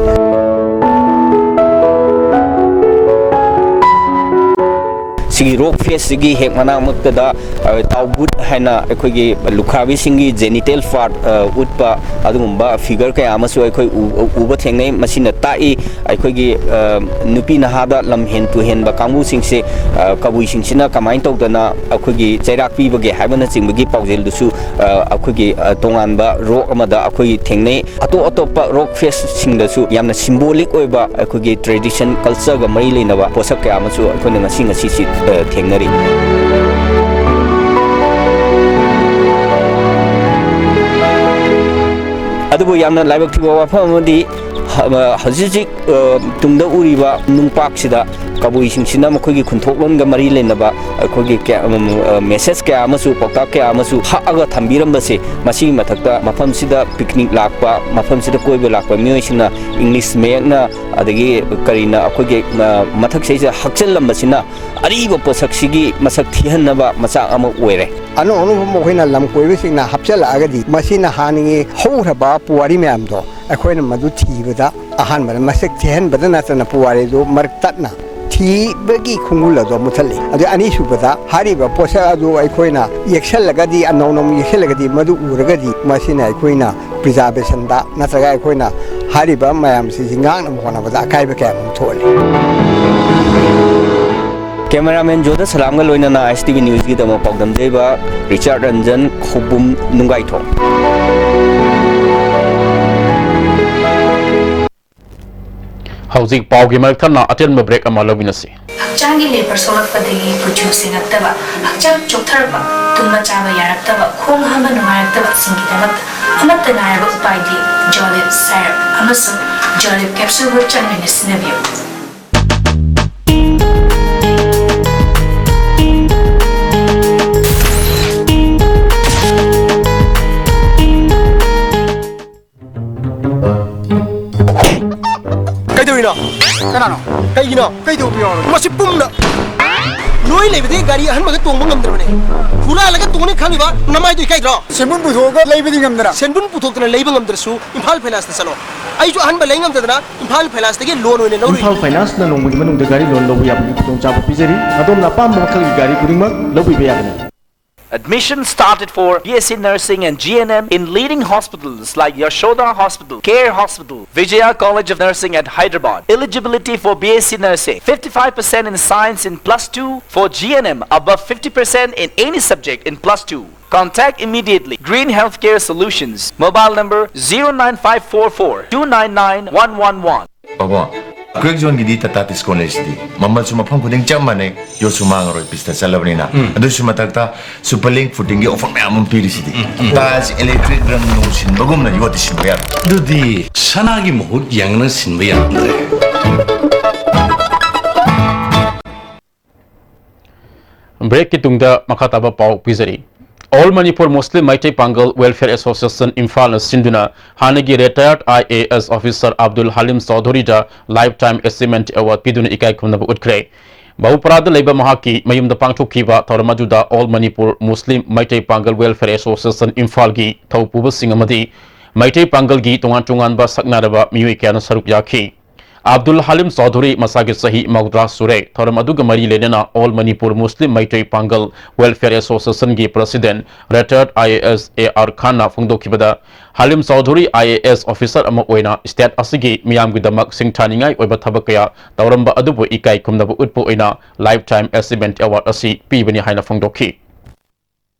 ꯁꯤꯒꯤ rock faceꯁꯤꯒꯤ ꯍꯦꯛ ꯃꯅꯥꯛꯃꯛꯇꯗ, ꯑ, ꯇꯥꯎꯕꯨꯠ ꯍꯥꯏꯅ ꯑꯩꯈꯣꯏꯒꯤ ꯂꯨꯈ꯭ꯔꯥꯕꯤꯁꯤꯡꯒꯤ genital part, ꯑ, ꯎꯠꯄ ꯑꯗꯨꯒꯨꯝꯕ figure ꯀꯌꯥ ꯑꯃꯁꯨ ꯑꯩꯈꯣꯏ ꯎ-, ꯎꯕ ꯊꯦꯡꯅꯩ꯫ ꯃꯁꯤꯅ ꯇꯥꯛꯏ ꯑꯩꯈꯣꯏꯒꯤ, ꯑ, ꯅꯨꯄꯤ ꯅꯍꯥꯗ ꯂꯝ ꯍꯦꯟ ꯇꯨꯍꯦꯟꯕ ꯀꯥꯡꯕꯨꯁꯤꯡꯁꯦ, ꯑ, ꯀꯕꯨꯏꯁꯤꯡꯁꯤꯅ ꯀꯃꯥꯏꯅ ꯇꯧꯗꯅ ꯑꯩꯈꯣꯏꯒꯤ ꯆꯩꯔꯥꯛ ꯄꯤꯕꯒꯦ ꯍꯥꯏꯕꯅꯆꯤꯡꯕꯒꯤ ꯄꯥꯎꯖꯦꯜꯗꯨꯁꯨ, ꯑ, ꯑꯩꯈꯣꯏꯒꯤ, ꯑ, ꯇꯣꯉꯥꯟꯕ rock ꯑꯃꯗ ꯑꯩꯈꯣꯏ ꯊꯦꯡꯅꯩ꯫ ꯑꯇꯣꯞ ꯑꯇꯣꯞꯄ rock faceꯁꯤꯡꯗꯁꯨ ꯌꯥꯝꯅ symbolic ꯑꯣꯏꯕ ꯑꯩꯈꯣꯏꯒꯤ tradition cultureꯒ ꯃꯔꯤ ꯂꯩꯅꯕ ꯄꯣꯠꯁꯛ ꯀꯌꯥ ꯑꯃꯁꯨ ꯑꯩꯈꯣꯏꯅ ꯉꯁꯤ ꯉꯁꯤꯁꯤ, ꯑ, ꯊꯦꯡꯅꯔꯤ꯫ ꯑꯗꯨꯕꯨ ꯌꯥꯝꯅ ꯂꯥꯏꯕꯛ ꯊꯤꯕ ꯋꯥꯐꯝ ꯑꯃꯗꯤ ꯍ-, ꯍꯧꯖꯤꯛ ꯍꯧꯖꯤꯛ, ꯑ, ꯇꯨꯡꯗ ꯎꯔꯤꯕ ꯅꯨꯡꯄꯥꯛꯁꯤꯗ ꯀꯕꯨꯏꯁꯤꯡꯁꯤꯅ ꯃꯈꯣꯏꯒꯤ ꯈꯨꯟꯊꯣꯛꯂꯣꯟꯒ ꯃꯔꯤ ꯂꯩꯅꯕ ꯑꯩꯈꯣꯏꯒꯤ ꯀꯌꯥ, ꯎꯝ, ꯑ, message ꯀꯌꯥ ꯑꯃꯁꯨ, ꯄꯥꯎꯇꯥꯛ ꯀꯌꯥ ꯑꯃꯁꯨ ꯍꯛꯑꯒ ꯊꯝꯕꯤꯔꯝꯕꯁꯦ, ꯃꯁꯤꯒꯤ ꯃꯊꯛꯇ ꯃꯐꯝꯁꯤꯗ picnic ꯂꯥꯛꯄ, ꯃꯐꯝꯁꯤꯗ ꯀꯣꯏꯕ ꯂꯥꯛꯄ ꯃꯤꯑꯣꯏꯁꯤꯡꯅ English ꯃꯌꯦꯛꯅ ꯑꯗꯒꯤ ꯀꯔꯤꯅ ꯑꯩꯈꯣꯏꯒꯤ, ꯑ, ꯃꯊꯛꯁꯤꯗꯩꯁꯤꯗ ꯍꯛꯆꯜꯂꯝꯕꯁꯤꯅ ꯑꯔꯤꯕ ꯄꯣꯠꯁꯛꯁꯤꯒꯤ ꯃꯁꯛ ꯊꯤꯍꯟꯅꯕ ꯃꯆꯥꯛ ꯑꯃ ꯑꯣꯏꯔꯦ꯫ ꯑꯅꯧ ꯑꯅꯧꯕ ꯃꯈꯣꯏꯅ ꯂꯝ ꯀꯣꯏꯕꯁꯤꯡꯅ ꯍꯥꯞꯆꯤꯜꯂꯛꯑꯒꯗꯤ ꯃꯁꯤꯅ ꯍꯥꯟꯅꯒꯤ ꯍꯧꯈ꯭ꯔꯕ ꯄꯨꯋꯥꯔꯤ ꯃꯌꯥꯝꯗꯣ ꯑꯩꯈꯣꯏꯅ ꯃꯗꯨ ꯊꯤꯕꯗ ꯑꯍꯥꯟꯕꯗ ꯃꯁꯛ ꯊꯤꯍꯟꯕꯗ ꯅꯠꯇꯅ ꯄꯨꯋꯥꯔꯤꯗꯨ ꯃꯔꯛ ꯇꯠꯅ ꯊꯤꯕꯒꯤ ꯈꯣꯡꯒꯨꯜ ꯑꯗꯨ ꯃꯨꯊꯠꯂꯤ꯫ ꯑꯗꯨ ꯑꯅꯤꯁꯨꯕꯗ ꯍꯥꯏꯔꯤꯕ ꯄꯣꯠꯁꯛ ꯑꯗꯨ ꯑꯩꯈꯣꯏꯅ ꯌꯦꯛꯁꯜꯂꯒꯗꯤ, ꯑꯅꯧꯅ ꯑꯃꯨꯛ ꯌꯦꯛꯁꯜꯂꯒꯗꯤ ꯃꯗꯨ ꯎꯔꯒꯗꯤ ꯃꯁꯤꯅ ꯑꯩꯈꯣꯏꯅ preservationꯗ ꯅꯠꯇ꯭ꯔꯒ ꯑꯩꯈꯣꯏꯅ ꯍꯥꯏꯔꯤꯕ ꯃꯌꯥꯝꯁꯤꯡꯁꯤ ꯉꯥꯛꯅꯕ ꯍꯣꯠꯅꯕꯗ ꯑꯀꯥꯏꯕ ꯀꯌꯥ ꯑꯃ ꯊꯣꯛꯍꯜꯂꯤ꯫ ꯀꯦꯃꯦꯔꯥꯃꯦꯟ ꯖꯣꯗ ꯁꯂꯥꯝꯒ ꯂꯣꯏꯅꯅ ꯑꯥꯏ ꯑꯦꯁ ꯇꯤ ꯚꯤ ꯅ꯭ꯌꯨꯁꯀꯤꯗꯃꯛ ꯄꯥꯎꯗꯝꯖꯩꯕ ꯔꯤꯆꯥꯔꯗ ꯔꯟꯖꯟ, ꯈꯧꯕꯨꯝ, ꯅꯨꯡꯒꯥꯏꯊꯣꯡ꯫ ꯍꯧꯖꯤꯛ ꯄꯥꯎꯒꯤ ꯃꯔꯛ ꯊꯠꯅ ꯑꯇꯦꯟꯕ ꯕ꯭ꯔꯦꯛ ꯑꯃ ꯂꯧꯃꯤꯟꯅꯁꯤ꯫ ꯍꯛꯆꯥꯡꯒꯤ ꯂꯦꯄꯔ ꯁꯣꯛꯂꯛꯄꯗꯒꯤ ꯀꯨꯆꯨ ꯁꯦꯡꯉꯛꯇꯕ, ꯍꯛꯆꯥꯡ ꯆꯣꯛꯊꯔꯛꯄ, ꯇꯨꯝꯕ ꯆꯥꯕ ꯌꯥꯔꯛꯇꯕ, ꯈꯣꯡ ꯍꯥꯝꯕ ꯅꯨꯡꯉꯥꯏꯔꯛꯇꯕꯁꯤꯡꯒꯤꯗꯃꯛꯇ ꯑꯃꯠꯇ ꯉꯥꯏꯔꯕ ꯎꯄꯥꯏꯗꯤ ꯖꯣꯂꯤꯞ ꯁꯥꯏꯔꯞ ꯑꯃꯁꯨꯡ ꯖꯣꯂꯤꯞ ꯀꯦꯞꯁꯨꯜꯕꯨ ꯆꯥꯡ ꯅꯥꯏꯅ ꯁꯤꯖꯤꯟꯅꯕꯤꯌꯨ꯫ ꯀꯩꯗꯧꯔꯤꯅꯣ? ꯀꯅꯥꯅꯣ? ꯀꯩꯒꯤꯅꯣ? ꯀꯩꯗꯧꯕ ꯌꯥꯎꯔꯒꯦ? ꯃꯁꯤ ꯄꯨꯝꯅ ꯅꯣꯏ ꯂꯩꯕꯗꯒꯤ ꯒꯥꯔꯤ ꯑꯍꯟꯕꯒ ꯇꯣꯡꯕ ꯉꯝꯗ꯭ꯔꯕꯅꯦ꯫ ꯍꯨꯔꯥꯜꯂꯒ ꯇꯣꯡꯅꯤ ꯈꯜꯂꯤꯕ ꯅꯃꯥꯏꯗꯣ ꯏꯀꯥꯏꯗ꯭ꯔꯣ? ꯁꯦꯟꯕꯨꯟ ꯄꯨꯊꯣꯛꯑꯒ ꯂꯩꯕꯗꯤ ꯉꯝꯗꯅ꯫ ꯁꯦꯟꯕꯨꯟ ꯄꯨꯊꯣꯛꯇꯅ ꯂꯩꯕ ꯉꯝꯗ꯭ꯔꯁꯨ ꯏꯝꯐꯥꯜ ꯐꯥꯏꯅꯥꯟꯁꯇ ꯆꯠꯂꯣ꯫ ꯑꯩꯁꯨ ꯑꯍꯟꯕ ꯂꯩ ꯉꯝꯗꯗꯅ ꯏꯝꯐꯥꯜ ꯐꯥꯏꯅꯥꯟꯁꯇꯒꯤ ꯂꯣꯟ ꯑꯣꯏꯅ ꯂꯧꯔꯨꯏ꯫ ꯏꯝꯐꯥꯜ ꯐꯥꯏꯅꯥꯟꯁꯅ ꯅꯣꯡꯃꯒꯤ ꯃꯅꯨꯡꯗ ꯒꯥꯔꯤ ꯂꯣꯟ ꯂꯧꯕ ꯌꯥꯕꯒꯤ ꯈꯨꯗꯣꯡꯆꯥꯕ ꯄꯤꯖꯔꯤ꯫ ꯑꯗꯣꯝꯅ ꯑꯄꯥꯝꯕ ꯃꯈꯜꯒꯤ ꯒꯥꯔꯤ ꯈꯨꯗꯤꯡꯃꯛ ꯂꯧꯕꯤꯕ ꯌꯥꯒꯅꯤ꯫ Admission started for B S C Nursing and G N M in leading hospitals like Yashoda Hospital, Care Hospital, Vijaya College of Nursing at Hyderabad. Eligibility for B S C Nursing, fifty-five percent in science in plus two, for G N M, above fifty percent in any subject in plus two. Contact immediately. Green Healthcare Solutions. Mobile number zero nine five four four two nine nine one one one. ꯄꯥꯕꯨꯡ, ꯀ꯭ꯔꯦꯛ ꯖꯣꯟꯒꯤꯗꯤ Tata discount ꯂꯩꯁꯤꯗꯤ꯫ ꯃꯃꯜꯁꯨ ꯃꯐꯝ ꯈꯨꯗꯤꯡ ꯆꯞ ꯃꯥꯟꯅꯩ, ꯌꯣꯠꯁꯨ ꯃꯥꯡꯉꯔꯣꯏ, ꯄꯤꯁꯇ ꯆꯠꯂꯕꯅꯤꯅ꯫ ꯎꯝ꯫ ꯑꯗꯨꯁꯨ ꯃꯊꯛꯇ super link ꯐꯨꯇꯤꯡꯒꯤ offer ꯃꯌꯥꯝ ꯑꯃ ꯄꯤꯔꯤꯁꯤꯗꯤ꯫ ꯎꯝ, ꯎꯝ꯫ ꯇꯥꯏꯜꯁ, ꯏꯂꯦꯛꯇ꯭ꯔꯤꯛ ꯔꯪ ꯅꯨꯡ ꯁꯤꯟꯕꯒꯨꯝꯅ ꯌꯣꯠꯇꯤ ꯁꯤꯟꯕ ꯌꯥꯔꯣꯏ꯫ ꯑꯗꯨꯗꯤ ꯁꯅꯥꯒꯤ ꯃꯍꯨꯠ ꯌꯦꯡꯂꯒ ꯁꯤꯟꯕ ꯌꯥꯔꯝꯗ꯭ꯔꯦ꯫ ꯕ꯭ꯔꯦꯛꯀꯤ ꯇꯨꯡꯗ ꯃꯈꯥ ꯇꯥꯕ ꯄꯥꯎ ꯄꯤꯖꯔꯤ꯫ All Manipur Muslim Meitei Pangal Welfare Association ꯏꯝꯐꯥꯜꯅ ꯁꯤꯟꯗꯨꯅ ꯍꯥꯟꯅꯒꯤ retired I A S officer Abdul ꯍꯂꯤꯝ ꯆꯧꯙꯨꯔꯤꯗ Lifetime Achievement Award ꯄꯤꯗꯨꯅ ꯏꯀꯥꯏ ꯈꯨꯝꯅꯕ ꯎꯠꯈ꯭ꯔꯦ꯫ ꯕꯍꯨꯄꯔꯥꯗ ꯂꯩꯕ ꯃꯍꯥꯛꯀꯤ ꯃꯌꯨꯝꯗ ꯄꯥꯡꯊꯣꯛꯈꯤꯕ ꯊꯧꯔꯝ ꯑꯗꯨꯗ All Manipur Muslim Meitei Pangal Welfare Association ꯏꯝꯐꯥꯜꯒꯤ ꯊꯧꯄꯨꯕꯁꯤꯡ ꯑꯃꯗꯤ ꯃꯩꯇꯩ ꯄꯥꯡꯒꯜꯒꯤ ꯇꯣꯉꯥꯟ ꯇꯣꯉꯥꯟꯕ ꯁꯛꯅꯥꯏꯔꯕ ꯃꯤꯑꯣꯏ ꯀꯌꯥꯅ ꯁꯔꯨꯛ ꯌꯥꯈꯤ꯫ ꯑꯕꯗꯨꯜ ꯍꯥꯂꯤꯝ ꯆꯧꯙꯨꯔꯤ ꯃꯁꯥꯒꯤ ꯆꯍꯤ ꯃꯧꯗ꯭ꯔꯥ ꯁꯨꯔꯦ꯫ ꯊꯧꯔꯝ ꯑꯗꯨꯒ ꯃꯔꯤ ꯂꯩꯅꯅ All Manipur Muslim Meitei Pangal Welfare Association ꯒꯤ President Retired I A S A R Khan ꯅ ꯐꯣꯡꯗꯣꯛꯈꯤꯕꯗ, ꯍꯥꯂꯤꯝ Chaudhuri I A S officer ꯑꯃ ꯑꯣꯏꯅ state ꯑꯁꯤꯒꯤ ꯃꯤꯌꯥꯝꯒꯤꯗꯃꯛ ꯁꯤꯡꯊꯥꯅꯤꯡꯉꯥꯏ ꯑꯣꯏꯕ ꯊꯕꯛ ꯀꯌꯥ ꯇꯧꯔꯝꯕ ꯑꯗꯨꯕꯨ ꯏꯀꯥꯏ ꯈꯨꯝꯅꯕ ꯎꯠꯄ ꯑꯣꯏꯅ Lifetime Achievement Award ꯑꯁꯤ ꯄꯤꯕꯅꯤ ꯍꯥꯏꯅ ꯐꯣꯡꯗꯣꯛꯈꯤ꯫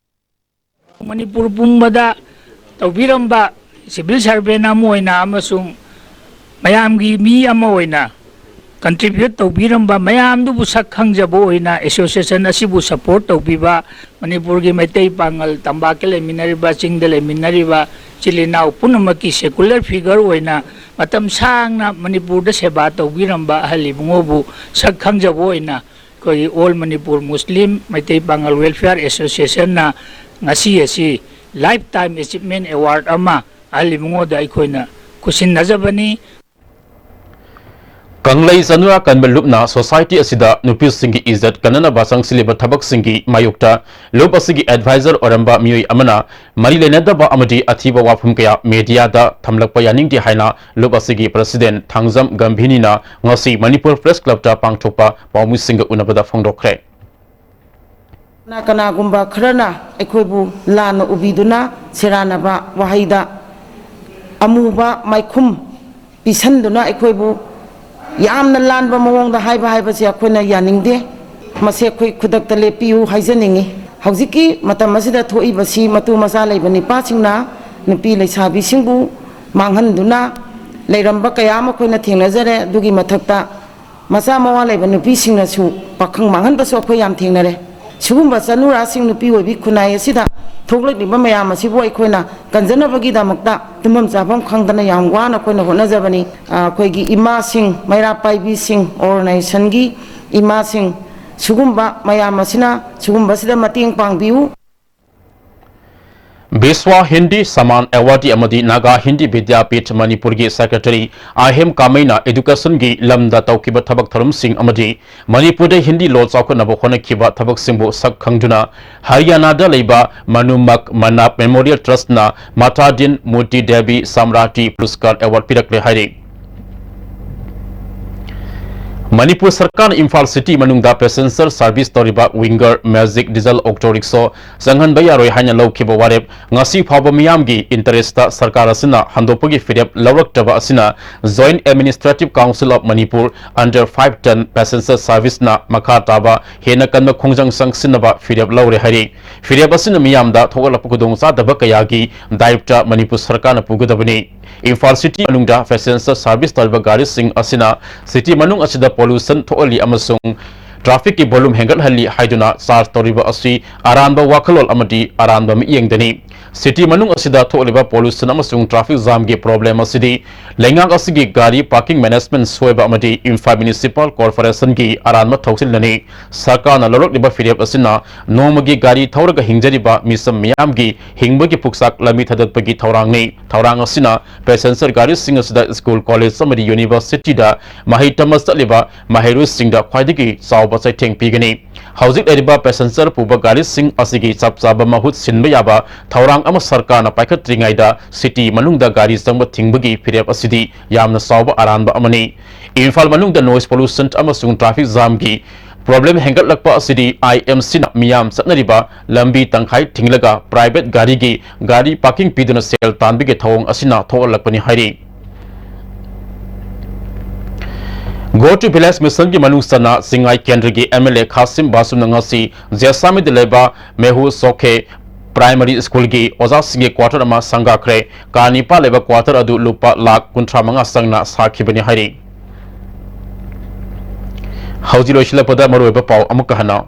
ꯃꯅꯤꯄꯨꯔ ꯄꯨꯝꯕꯗ ꯇꯧꯕꯤꯔꯝꯕ civil servant ꯑꯃ ꯑꯣꯏꯅ ꯑꯃꯁꯨꯡ ꯃꯌꯥꯝꯒꯤ ꯃꯤ ꯑꯃ ꯑꯣꯏꯅ contribute ꯇꯧꯕꯤꯔꯝꯕ ꯃꯌꯥꯝꯗꯨꯕꯨ ꯁꯛ ꯈꯪꯖꯕ ꯑꯣꯏꯅ association ꯑꯁꯤꯕꯨ support ꯇꯧꯕꯤꯕ, ꯃꯅꯤꯄꯨꯔꯒꯤ ꯃꯩꯇꯩ ꯄꯥꯉꯜ, ꯇꯝꯄꯥꯛꯇ ꯂꯩꯃꯤꯟꯅꯔꯤꯕ, ꯆꯤꯡꯗ ꯂꯩꯃꯤꯟꯅꯔꯤꯕ ꯏꯆꯤꯜ ꯏꯅꯥꯎ ꯄꯨꯝꯅꯃꯛꯀꯤ secular figure ꯑꯣꯏꯅ ꯃꯇꯝ ꯁꯥꯡꯅ ꯃꯅꯤꯄꯨꯔꯗ ꯁꯦꯕꯥ ꯇꯧꯕꯤꯔꯝꯕ ꯑꯍꯜ ꯏꯕꯨꯡꯉꯣꯕꯨ ꯁꯛ ꯈꯪꯖꯕ ꯑꯣꯏꯅ ꯑꯩꯈꯣꯏꯒꯤ All Manipur Muslim Meitei Pangal Welfare Association ꯅ ꯉꯁꯤ ꯑꯁꯤ Lifetime Achievement Award ꯑꯃ ꯑꯍꯜ ꯏꯕꯨꯡꯉꯣꯗ ꯑꯩꯈꯣꯏꯅ ꯈꯨꯠꯁꯤꯟꯅꯖꯕꯅꯤ꯫ ꯀꯪꯂꯩ ꯆꯅꯨꯔꯥ ꯀꯟꯕ ꯂꯨꯞꯅ society ꯑꯁꯤꯗ ꯅꯨꯄꯤꯁꯤꯡꯒꯤ ꯏꯖꯠ ꯀꯟꯅꯅꯕ ꯆꯪꯁꯤꯜꯂꯤꯕ ꯊꯕꯛꯁꯤꯡꯒꯤ ꯃꯥꯌꯣꯛꯇ ꯂꯨꯞ ꯑꯁꯤꯒꯤ advisor ꯑꯣꯏꯔꯝꯕ ꯃꯤꯑꯣꯏ ꯑꯃꯅ ꯃꯔꯤ ꯂꯩꯅꯗꯕ ꯑꯃꯗꯤ ꯑꯊꯤꯕ ꯋꯥꯐꯝ ꯀꯌꯥ media ꯗ ꯊꯝꯂꯛꯄ ꯌꯥꯅꯤꯡꯗꯦ ꯍꯥꯏꯅ ꯂꯨꯞ ꯑꯁꯤꯒꯤ president ꯊꯥꯡꯖꯝ ꯒꯝꯚꯤꯅꯤꯅ ꯉꯁꯤ ꯃꯅꯤꯄꯨꯔ Press Club ꯇ ꯄꯥꯡꯊꯣꯛꯄ ꯄꯥꯎꯃꯤꯁꯤꯡꯒ ꯎꯅꯕꯗ ꯐꯣꯡꯗꯣꯛꯈ꯭ꯔꯦ꯫ ꯀꯅꯥ ꯀꯅꯥꯒꯨꯝꯕ ꯈꯔꯅ ꯑꯩꯈꯣꯏꯕꯨ ꯂꯥꯟꯅ ꯎꯕꯤꯗꯨꯅ ꯁꯦꯔꯥꯟꯅꯕ ꯋꯥꯍꯩꯗ ꯑꯃꯨꯕ ꯃꯥꯏꯈꯨꯝ ꯄꯤꯁꯟꯗꯨꯅ ꯑꯩꯈꯣꯏꯕꯨ ꯌꯥꯝꯅ ꯂꯥꯟꯕ ꯃꯑꯣꯡꯗ ꯍꯥꯏꯕ ꯍꯥꯏꯕꯁꯦ ꯑꯩꯈꯣꯏꯅ ꯌꯥꯅꯤꯡꯗꯦ꯫ ꯃꯁꯦ ꯑꯩꯈꯣꯏ ꯈꯨꯗꯛꯇ ꯂꯦꯞꯄꯤꯌꯨ ꯍꯥꯏꯖꯅꯤꯡꯉꯤ꯫ ꯍꯧꯖꯤꯛꯀꯤ ꯃꯇꯝ ꯑꯁꯤꯗ ꯊꯣꯛꯏꯕꯁꯤ ꯃꯇꯨ ꯃꯆꯥ ꯂꯩꯕ ꯅꯤꯄꯥꯁꯤꯡꯅ ꯅꯨꯄꯤ ꯂꯩꯁꯥꯕꯤꯁꯤꯡꯕꯨ ꯃꯥꯡꯍꯟꯗꯨꯅ ꯂꯩꯔꯝꯕ ꯀꯌꯥ ꯑꯃ ꯑꯩꯈꯣꯏꯅ ꯊꯦꯡꯅꯖꯔꯦ꯫ ꯑꯗꯨꯒꯤ ꯃꯊꯛꯇ ꯃꯆꯥ ꯃꯋꯥ ꯂꯩꯕ ꯅꯨꯄꯤꯁꯤꯡꯅꯁꯨ ꯄꯥꯈꯪ ꯃꯥꯡꯍꯟꯕꯁꯨ ꯑꯩꯈꯣꯏ ꯌꯥꯝ ꯊꯦꯡꯅꯔꯦ꯫ ꯁꯤꯒꯨꯝꯕ ꯆꯅꯨꯔꯥꯁꯤꯡ ꯅꯨꯄꯤ ꯑꯣꯏꯕꯤ ꯈꯨꯟꯅꯥꯏ ꯑꯁꯤꯗ ꯊꯣꯛꯂꯛꯂꯤꯕ ꯃꯌꯥꯝ ꯑꯁꯤꯕꯨ ꯑꯩꯈꯣꯏꯅ ꯀꯟꯖꯅꯕꯒꯤꯗꯃꯛꯇ ꯇꯨꯝꯐꯝ ꯆꯥꯐꯝ ꯈꯪꯗꯅ ꯌꯥꯝ ꯋꯥꯅ ꯑꯩꯈꯣꯏꯅ ꯍꯣꯠꯅꯖꯕꯅꯤ꯫ ꯑ, ꯑꯩꯈꯣꯏꯒꯤ ꯏꯃꯥꯁꯤꯡ, ꯃꯩꯔꯥ ꯄꯥꯏꯕꯤꯁꯤꯡ, organization ꯒꯤ ꯏꯃꯥꯁꯤꯡ, ꯁꯤꯒꯨꯝꯕ ꯃꯌꯥꯝ ꯑꯁꯤꯅ ꯁꯤꯒꯨꯝꯕꯁꯤꯗ ꯃꯇꯦꯡ ꯄꯥꯡꯕꯤꯌꯨ꯫ ꯕꯤꯁ꯭ꯋ ꯍꯤꯟꯗꯤ ꯁꯃꯥꯟ ꯑꯦꯋꯥꯔꯗꯤ ꯑꯃꯗꯤ ꯅꯥꯒꯥ ꯍꯤꯟꯗꯤ ꯕꯤꯗ꯭ꯌꯥꯄꯤꯊ ꯃꯅꯤꯄꯨꯔꯒꯤ secretary ꯑꯥꯏ ꯑꯦꯝ ꯀꯥꯃꯩꯅ education ꯒꯤ ꯂꯝꯗ ꯇꯧꯈꯤꯕ ꯊꯕꯛ ꯊꯧꯔꯝꯁꯤꯡ ꯑꯃꯗꯤ ꯃꯅꯤꯄꯨꯔꯗ ꯍꯤꯟꯗꯤ ꯂꯣꯜ ꯆꯥꯎꯈꯠꯅꯕ ꯍꯣꯠꯅꯈꯤꯕ ꯊꯕꯛꯁꯤꯡꯕꯨ ꯁꯛ ꯈꯪꯗꯨꯅ ꯍꯔꯤꯌꯥꯅꯥꯗ ꯂꯩꯕ ꯃꯅꯨꯃꯛ ꯃꯅꯥꯞ Memorial Trust ꯅ ꯃꯥꯇꯥ ꯗꯤꯟ ꯃꯨꯔꯇꯤ ꯗꯦꯕꯤ ꯁꯥꯝꯔꯥꯇꯤ ꯄꯨꯔꯁꯀꯥꯔ ꯑꯦꯋꯥꯔꯗ ꯄꯤꯔꯛꯂꯦ ꯍꯥꯏꯔꯤ꯫ ꯃꯅꯤꯄꯨꯔ ꯁꯔꯀꯥꯔꯅ ꯏꯝꯐꯥꯜ ꯁꯤꯇꯤ ꯃꯅꯨꯡꯗ ꯄꯦꯁꯦꯟꯖꯔ ꯁꯔꯚꯤꯁ ꯇꯧꯔꯤꯕ ꯋꯤꯡꯒꯔ, ꯃꯦꯖꯤꯛ, ꯗꯤꯖꯜ ꯑꯣꯛꯇꯣ ꯔꯤꯛꯁꯣ ꯆꯪꯍꯟꯕ ꯌꯥꯔꯣꯏ ꯍꯥꯏꯅ ꯂꯧꯈꯤꯕ ꯋꯥꯔꯦꯞ ꯉꯁꯤ ꯐꯥꯎꯕ ꯃꯤꯌꯥꯝꯒꯤ ꯏꯟꯇꯔꯦꯁꯇ ꯁꯔꯀꯥꯔ ꯑꯁꯤꯅ ꯍꯟꯗꯣꯛꯄꯒꯤ ꯐꯤꯔꯦꯞ ꯂꯧꯔꯛꯇ꯭ꯔꯕ ꯑꯁꯤꯅ Joint Administrative Council of Manipur under five ton passenger service ꯅ ꯃꯈꯥ ꯇꯥꯕ ꯍꯦꯟꯅ ꯀꯟꯕ ꯈꯣꯡꯖꯪ ꯆꯪꯁꯤꯟꯅꯕ ꯐꯤꯔꯦꯞ ꯂꯧꯔꯦ ꯍꯥꯏꯔꯤ꯫ ꯐꯤꯔꯦꯞ ꯑꯁꯤꯅ ꯃꯤꯌꯥꯝꯗ ꯊꯣꯛꯍꯜꯂꯛꯄ ꯈꯨꯗꯣꯡꯆꯥꯗꯕ ꯀꯌꯥꯒꯤ ꯗꯥꯏꯔꯦꯛꯇ ꯃꯅꯤꯄꯨꯔ ꯁꯔꯀꯥꯔꯅ ꯄꯨꯒꯗꯕꯅꯤ꯫ ꯏꯝꯐꯥꯜ ꯁꯤꯇꯤ ꯃꯅꯨꯡꯗ ꯄꯦꯁꯦꯟꯖꯔ ꯁꯔꯚꯤꯁ ꯇꯧꯔꯤꯕ ꯒꯥꯔꯤꯁꯤꯡ ꯑꯁꯤꯅ ꯁꯤꯇꯤ ꯃꯅꯨꯡ ꯑꯁꯤꯗ ꯄꯣꯂꯨꯁꯟ ꯊꯣꯛꯍꯜꯂꯤ ꯑꯃꯁꯨꯡ ꯇ꯭ꯔꯥꯐꯤꯛꯀꯤ ꯚꯣꯂꯨꯝ ꯍꯦꯟꯒꯠꯍꯜꯂꯤ ꯍꯥꯏꯗꯨꯅ ꯆꯥꯔꯖ ꯇꯧꯔꯤꯕ ꯑꯁꯤ ꯑꯔꯥꯟꯕ ꯋꯥꯈꯜꯂꯣꯟ ꯑꯃꯗꯤ ꯑꯔꯥꯟꯕ ꯃꯤꯠꯌꯦꯡꯗꯅꯤ꯫ ꯁꯤꯇꯤ ꯃꯅꯨꯡ ꯑꯁꯤꯗ ꯊꯣꯛꯂꯤꯕ ꯄꯣꯂꯨꯁꯟ ꯑꯃꯁꯨꯡ ꯇ꯭ꯔꯥꯐꯤꯛ ꯖꯥꯝꯒꯤ ꯄ꯭ꯔꯣꯕ꯭ꯂꯦꯝ ꯑꯁꯤꯗꯤ ꯂꯩꯉꯥꯛ ꯑꯁꯤꯒꯤ ꯒꯥꯔꯤ ꯄꯥꯔꯀꯤꯡ ꯃꯦꯅꯦꯖꯃꯦꯟ ꯁꯣꯏꯕ ꯑꯃꯗꯤ ꯏꯝꯐꯥꯜ ꯃ꯭ꯌꯨꯅꯤꯁꯤꯄꯥꯜ ꯀꯣꯔꯄꯣꯔꯦꯁꯟꯒꯤ ꯑꯔꯥꯟꯕ ꯊꯧꯁꯤꯜꯅꯅꯤ꯫ ꯁꯔꯀꯥꯔꯅ ꯂꯧꯔꯛꯂꯤꯕ ꯐꯤꯔꯦꯞ ꯑꯁꯤꯅ ꯅꯣꯡꯃꯒꯤ ꯒꯥꯔꯤ ꯊꯧꯔꯒ ꯍꯤꯡꯖꯔꯤꯕ ꯃꯤꯆꯝ ꯃꯤꯌꯥꯝꯒꯤ ꯍꯤꯡꯕꯒꯤ ꯄꯨꯛꯆꯥꯛ ꯂꯝꯕꯤ ꯊꯥꯗꯠꯄꯒꯤ ꯊꯧꯔꯥꯡꯅꯤ꯫ ꯊꯧꯔꯥꯡ ꯑꯁꯤꯅ ꯄꯦꯁꯦꯟꯖꯔ ꯒꯥꯔꯤꯁꯤꯡ ꯑꯁꯤꯗ ꯁ꯭ꯀꯨꯜ, ꯀꯣꯂꯦꯖ ꯑꯃꯗꯤ ꯌꯨꯅꯤꯚꯔꯁꯤꯇꯤꯗ ꯃꯍꯩ ꯇꯝꯕ ꯆꯠꯂꯤꯕ ꯃꯍꯩꯔꯣꯏꯁꯤꯡꯗ ꯈ꯭ꯋꯥꯏꯗꯒꯤ ꯆꯥꯎꯕ ꯆꯩꯊꯦꯡ ꯄꯤꯒꯅꯤ꯫ ꯍꯧꯖꯤꯛ ꯂꯩꯔꯤꯕ ꯄꯦꯁꯦꯟꯖꯔ ꯄꯨꯕ ꯒꯥꯔꯤꯁꯤꯡ ꯑꯁꯤꯒꯤ ꯆꯞ ꯆꯥꯕ ꯃꯍꯨꯠ ꯁꯤꯟꯕ ꯌꯥꯕ ꯊꯧꯔꯥꯡ ꯑꯃ ꯁꯔꯀꯥꯔꯅ ꯄꯥꯏꯈꯠꯇ꯭ꯔꯤꯉꯩꯗ ꯁꯤꯇꯤ ꯃꯅꯨꯡꯗ ꯒꯥꯔꯤ ꯆꯪꯕ ꯊꯤꯡꯕꯒꯤ ꯐꯤꯔꯦꯞ ꯑꯁꯤꯗꯤ ꯌꯥꯝꯅ ꯆꯥꯎꯕ ꯑꯔꯥꯟꯕ ꯑꯃꯅꯤ꯫ ꯏꯝꯐꯥꯜ ꯃꯅꯨꯡꯗ ꯅꯣꯏꯁ ꯄꯣꯂꯨꯁꯟ ꯑꯃꯁꯨꯡ ꯇ꯭ꯔꯥꯐꯤꯛ ꯖꯥꯝꯒꯤ ꯄ꯭ꯔꯣꯕ꯭ꯂꯦꯝ ꯍꯦꯟꯒꯠꯂꯛꯄ ꯑꯁꯤꯗꯤ ꯑꯥꯏ ꯑꯦꯝ ꯁꯤꯅ ꯃꯤꯌꯥꯝ ꯆꯠꯅꯔꯤꯕ ꯂꯝꯕꯤ ꯇꯪꯈꯥꯏ ꯊꯤꯡꯂꯒ ꯄ꯭ꯔꯥꯏꯚꯦꯠ ꯒꯥꯔꯤꯒꯤ ꯒꯥꯔꯤ ꯄꯥꯔꯀꯤꯡ ꯄꯤꯗꯨꯅ ꯁꯦꯜ ꯇꯥꯟꯕꯒꯤ ꯊꯧꯑꯣꯡ ꯑꯁꯤꯅ ꯊꯣꯛꯍꯜꯂꯛꯄꯅꯤ ꯍꯥꯏꯔꯤ꯫ Go to Village Mission ꯒꯤ ꯃꯅꯨꯡ ꯆꯟꯅ ꯆꯤꯡꯉꯥꯏ ꯀꯦꯟꯗ꯭ꯔꯒꯤ ꯑꯦꯝ ꯑꯦꯜ ꯑꯦ ꯈꯥꯁꯤꯝ ꯕꯥꯁꯨꯝꯅ ꯉꯁꯤ ꯖꯦꯁꯥꯃꯤꯗ ꯂꯩꯕ ꯃꯦꯍꯨ ꯁꯣꯈꯦ ꯄ꯭ꯔꯥꯏꯃꯔꯤ ꯁ꯭ꯀꯨꯜꯒꯤ ꯑꯣꯖꯥꯁꯤꯡꯒꯤ ꯀ꯭ꯋꯥꯇꯔ ꯑꯃ ꯁꯪꯒꯥꯈ꯭ꯔꯦ꯫ ꯀꯥ ꯅꯤꯄꯥꯟ ꯂꯩꯕ ꯀ꯭ꯋꯥꯇꯔ ꯑꯗꯨ ꯂꯨꯄꯥ ꯂꯥꯈ ꯀꯨꯟꯊ꯭ꯔꯥ ꯃꯉꯥ ꯆꯪꯅ ꯁꯥꯈꯤꯕꯅꯤ ꯍꯥꯏꯔꯤ꯫ ꯍꯧꯖꯤꯛ ꯂꯣꯏꯁꯤꯜꯂꯛꯄꯗ ꯃꯔꯨꯑꯣꯏꯕ ꯄꯥꯎ ꯑꯃꯨꯛꯀ ꯍꯟꯅ꯫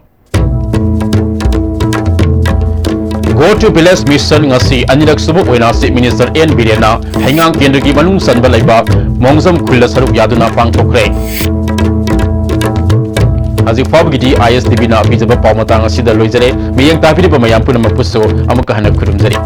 Go to Village Mission ꯉꯁꯤ ꯑꯅꯤꯔꯛ ꯁꯨꯕ ꯑꯣꯏꯅ Chief Minister ꯑꯦꯟ ꯕꯤꯔꯦꯟꯅ ꯍꯩꯉꯥꯡ ꯀꯦꯟꯗ꯭ꯔꯒꯤ ꯃꯅꯨꯡ ꯆꯟꯕ ꯂꯩꯕ ꯃꯣꯡꯖꯝ ꯈꯨꯜꯗ ꯁꯔꯨꯛ ꯌꯥꯗꯨꯅ ꯄꯥꯡꯊꯣꯛꯈ꯭ꯔꯦ꯫ ꯍꯧꯖꯤꯛ ꯐꯥꯎꯕꯒꯤꯗꯤ ꯑꯥꯏ ꯑꯦꯁ ꯇꯤ ꯚꯤꯅ ꯄꯤꯖꯕ ꯄꯥꯎ ꯃꯇꯥꯡ ꯑꯁꯤꯗ ꯂꯣꯏꯖꯔꯦ꯫ ꯃꯤꯠꯌꯦꯡ ꯇꯥꯕꯤꯔꯤꯕ ꯃꯌꯥꯝ ꯄꯨꯝꯅꯃꯛꯄꯨꯁꯨ ꯑꯃꯨꯛꯀ ꯍꯟꯅ ꯈꯨꯔꯨꯝꯖꯔꯤ꯫